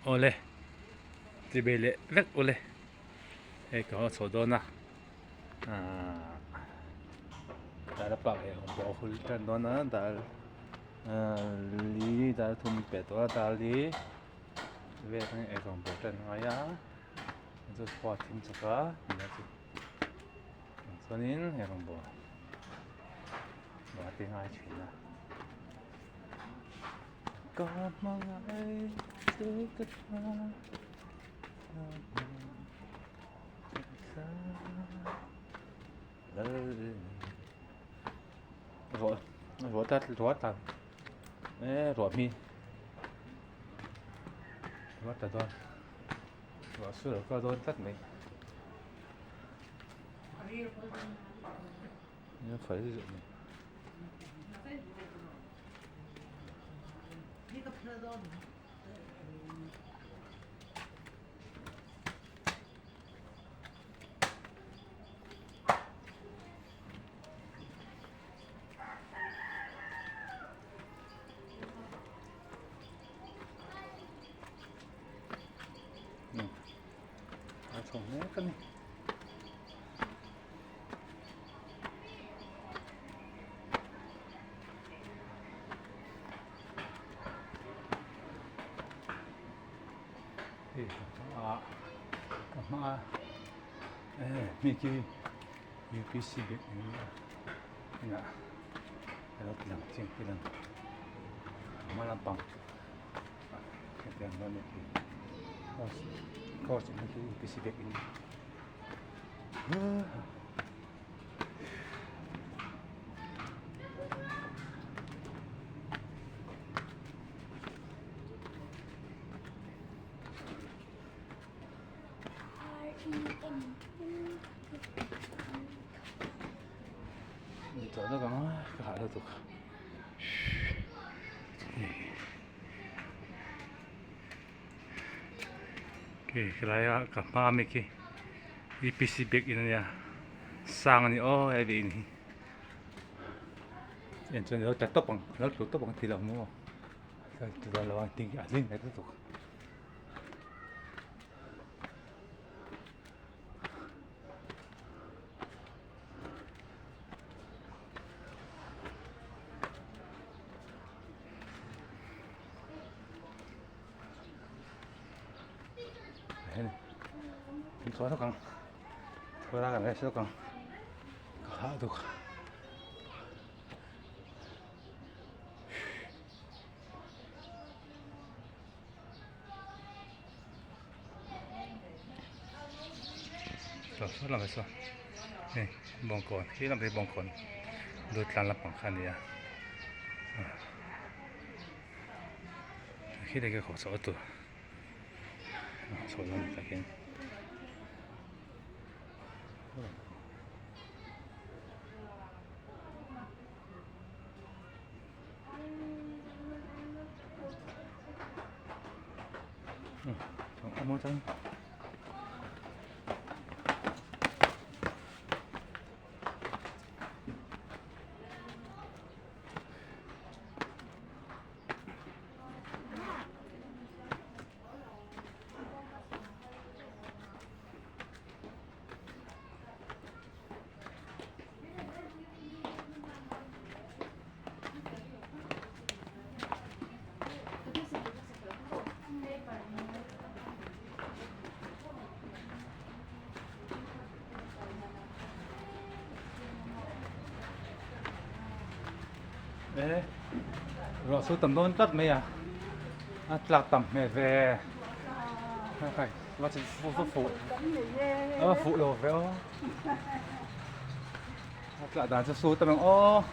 Awle tibei leh vek ule hei ka haw chho dawn a ahh dal a pak leh awm pawh a hul tan dawn a dal ahh li dal thum pe tawh a dal hi vel atangin eirawng bawl tan a ngai a chu khua a thim chak a nia chu chuanin eirawng bawl a ti ngai thin a. Ka hmangaih che ka tha Ruah ruah ta ruah ta e ruah mi ruah ta dawn ruah sur ka dawn tlat mai A chho mek a ni. Hei ka ka hma a mi khi UPC bag a ni a inah a lo ti lang chiang ti lang hma lampang hetiang dawn a ni khi course awmna khi UPC bag a ni. Khi laia ka hma ami khi EPC biakinn ania sang ani aw he biakinn hi en chuan alo tla tawp ang alo tlu tawp ang tih loh maw tla lo ang tih a hlim ve lutuk. Saw lamah saw hei bawngkawn khi lam hi bawngkawn lut tlan lampang kha a ni a khi te khi a khawh chhoh a tur chho dawn tah khian. E ruah chu tam dawn tlat mai a a tlak tam hmel ve va fuh a fuh lo ve aw a tlak dan chu su tam ang aw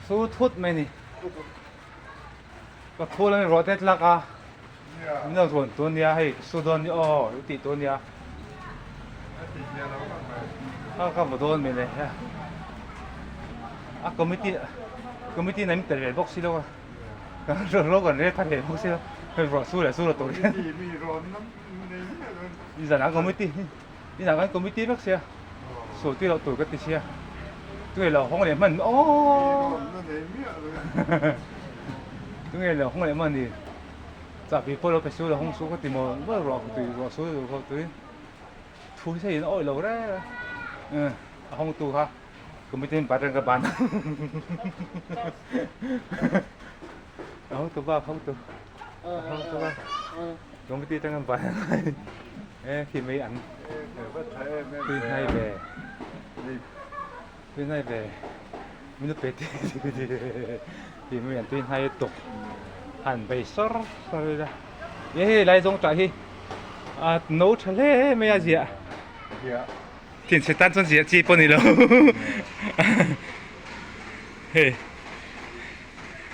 su thut mai ni ka thu lam ruah te tlak a min lo rawn tur nia hei su dawn ni aw i tih tur nia a ka vaw dawn mai le a committee committee na min tel ve bawk si lo a kan rawn kan rel khat ve bawk si lo hei ruah su leh su lo tur hian nizan ah committee nizan kan committee vek sia su tih loh tur ka ti sia tunge lo hawng leh hman aw. Tunge lo hawng leh maw ni? Chahbi pawh lo pe su lo hawng su ka ti maw rual ruah tui ruah su ruah khaw tui thu hi in a awih lo reng a a hawng tu kha committee in button ka ban a hawng tu ba hawng tu a hawng tu ba committee atang an ban e khi mai an tui hnai ve tui hnai ve min lo pe te ti mai an tui hnai tuk han bei sawr sawr ila e hei lai zawng tah hi a no tha hle mai a ziah thinchhe tan chuan ziah chi pawh ni lo hei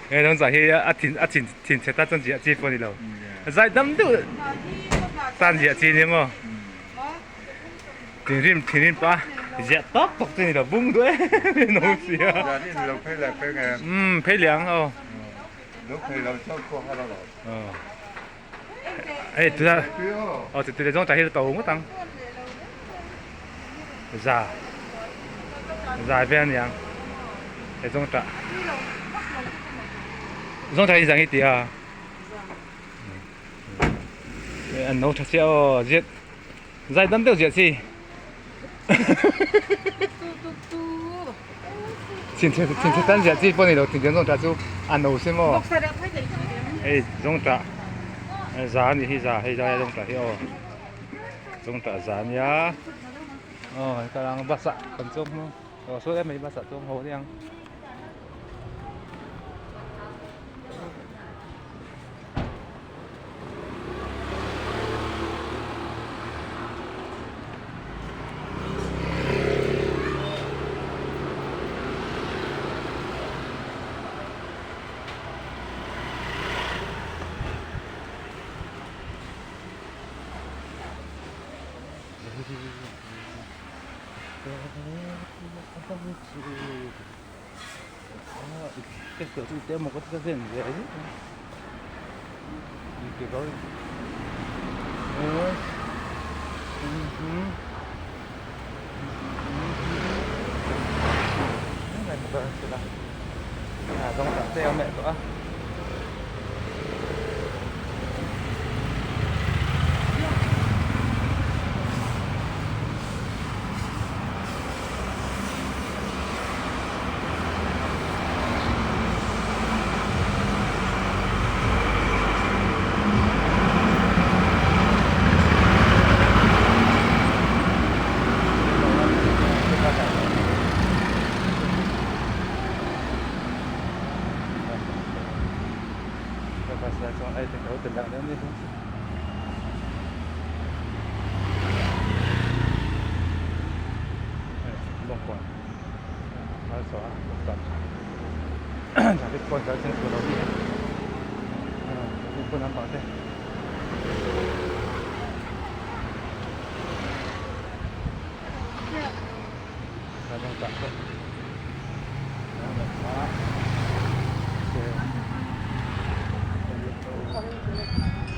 he zawng tah hi a thin a thin thinchhe tan chuan ziah chi pawh ni lo zai dam deuh tan ziah chi nia maw. Thinrim thinrim pah a ziah tawk tawk chu a ni lo bung duh em em a awm si a. Zan in lo phei leh phei nge? Umm phei leh ang aw. Lo phei lo chuan khua kha lo lo. Aw. Hei tuna aw chu tuna zawng tah hi to ngawt ang. Za za vel a ni ang he zawng tah zawng tah hi zang hi ti a. An no tha chiah aw ziat zai dam deuh ziah chi thinchhe thinchhe tan ziah chi pawh ni lo thinchhe zawng tah chu a no se maw hei zawng tah za a nih hi za hei zai zawng tah hi aw zawng tah za a nia aw heta ang bus ah kan chuang hmu aw sawi em mai bus ah chuang haw aniang.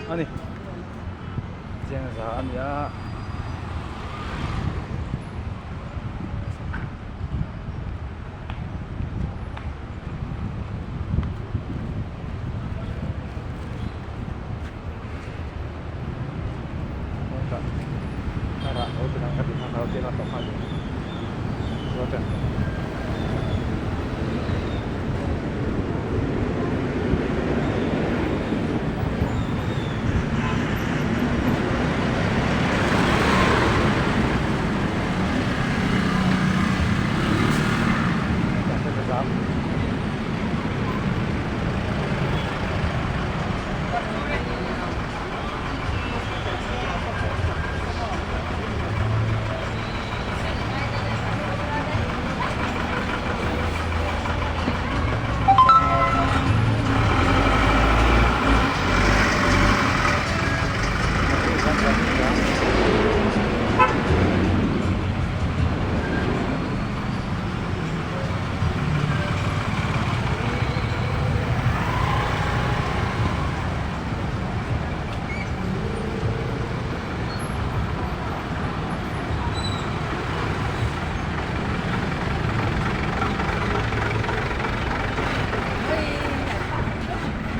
Ani chiang za a ni a.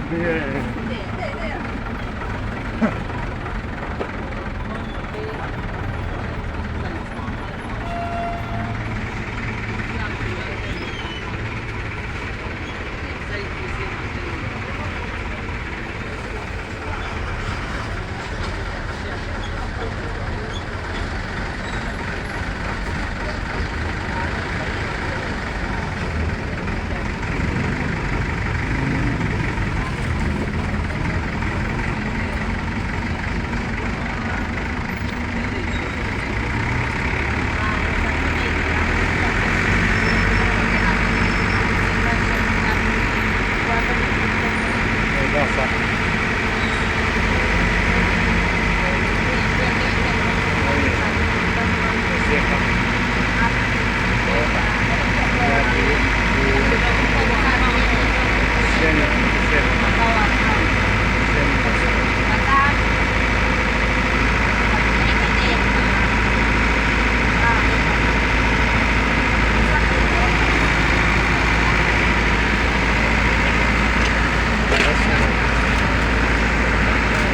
Hei bus a. Ziak a.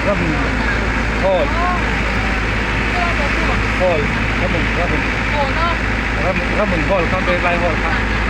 Ram hall hall ramun ramun ramun hall kha vai hall kha.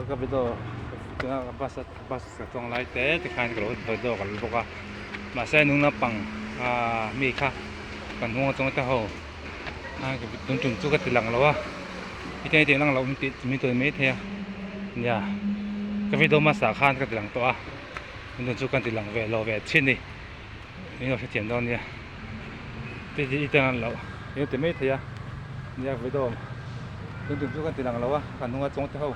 Ka video bus bus ka chuang lai te te khan ka lo video ka la bawk a mahse nung naupang ah mi kha kan hnung atang te ho tun tum chu ka ti lang lo a hetiang hi ti lang lo min tih min tawi mai thei a nia ka video hmasa khan ka ti lang tawh a tun tum chu ka ti lang ve lo ve thin a ni min lo hrethiam dawn nia ti ti lang loh min ti mai thei a nia video tun tum chu ka ti lang lo a kan hnunga chuang te ho.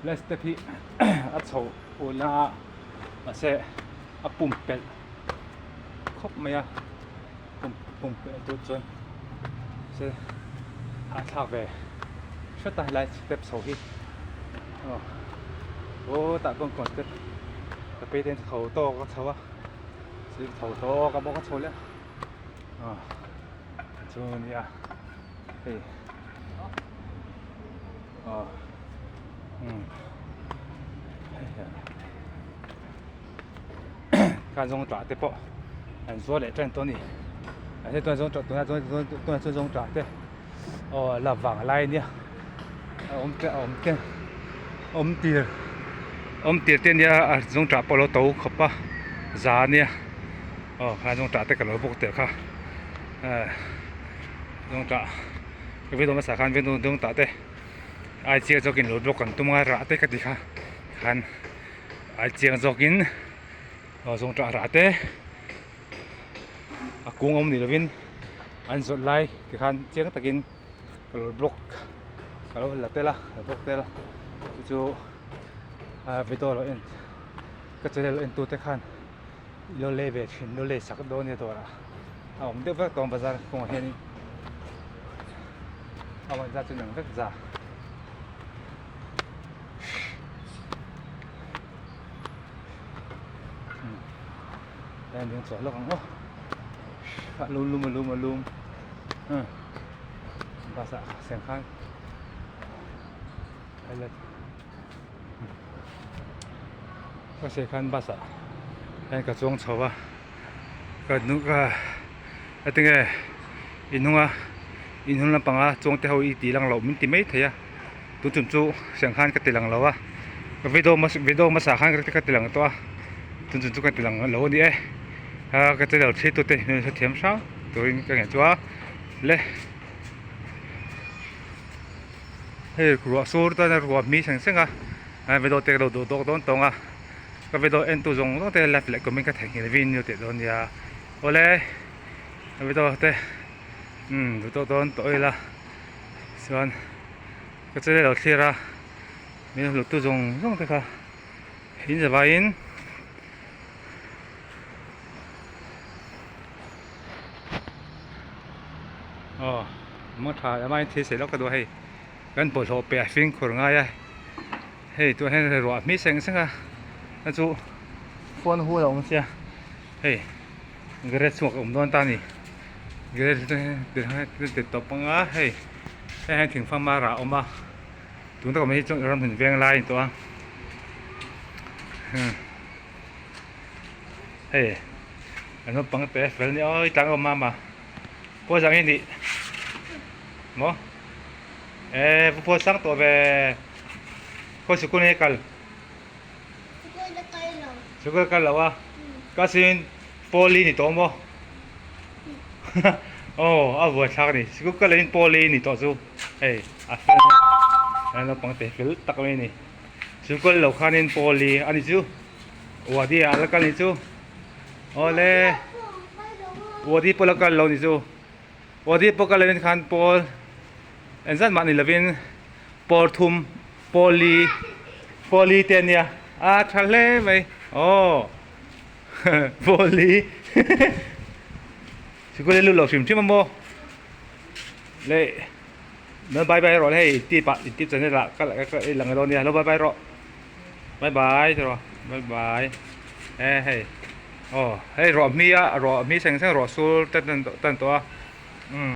Lai step hi a chho ulh a mahse a pumpelh khawp mai a pumpelh tur chuan se hahthlak ve hret a helai step chho hi aw tah pawh kawn step. phei te chho tawk a chho a chho tawk a bawk a chho leh a chu a nia hei aw umm khan zawng tah te pawh an zuar leh tan tawh a ni mahse tunah zawng tah tunah chuan tunah chuan zawng tah te aw la vang lai ania a awm te a awm te awm tir awm tir te ania a zawng tah pawh a lo to khawp a za ania aw khan zawng tah te ka lo bawk tel kha eh zawng tah ka video hmasa khan zawng tah te ai chiang zawkin lo block an tum a rah te ka ti kha khan ai chiang zawkin aw zawng tah rah te a kung awm ni lovin an zawrh lai ti khan chiang takin ka lo block ka lo la tel a ka block tel a chu chu ah video lo en ka channel en tu te khan lo lei ve thin lo lei sak dawn nia dawrah a awm deuh vek tawng bazar kawngah hianin a awm zat chu nang vek za. Heng ding chhuah lawk ang aw a lum lum a lum a lum bus ah sen khan ka se khan bus ah hian ka chuang chho a ka hnung ka enge inhnunga inhnung lampanga chuang te ho i tih lang loh min ti mai thei a tun tum chu senghan ka ti lang lo a ka video video hmasa khan ka ti lang tawh a tun tum chu ka ti lang lo a ni e ka channel thlir tute hi hrethiam hrang turin ka ngaih chu a le hei ruah sur chuan ruah hmi seng seng a video te ka lo duh tawk dawn tawng a ka video en tu zawng zawng te like leh comment ka theihnghilh vin nilo teh dawn nia awle video te umm duh tawk dawn tawh ila chuan ka channel lo thlir a min hlut tu zawng zawng te kha in zavaiin aw maw tha emaw in thil sei lawk ka duh a hei kan bawlhhlawh piah fimkhur ngai a hei tunah hian ruah hmi seng seng a a chu phone hul a awm sia hei garage chhungah ka awm dawn ta a ni garage te ti tawp ang a hei hei hian thingfang mar ah a awm a tun takah mai hi chuan ram hmun veng lai a ni tawh a hei an naupang te fel ni awi tlang a awm a pawi zang hi nih maw eh va phuah sang tawh ve khawi sikul nge kal sikul kal lo a ka sin pawli ni tawh maw aw a buai thlak a ni sikul kal in pawli ni tawh chu hei a fel a naupang te fel tak mai a ni sikul lo khanin pawli a ni chu wadi ah la kal ni chu awle wadi pawh la kal lo ni chu wadi pawh kal lovin khan pawl engzat mah ni lovin pawl thum pawli pawli te a nia a tha hle mai aw pawli sikul hi lut lo hrim hrim a maw le lo bye bye rawh le hei tip ah tip channel ah ka lang dawn nia lo bye bye rawh. Bye bye ti rawh bye bye e hei aw hei ruah hmi a ruah hmi seng seng ruah sul te tan tawh a.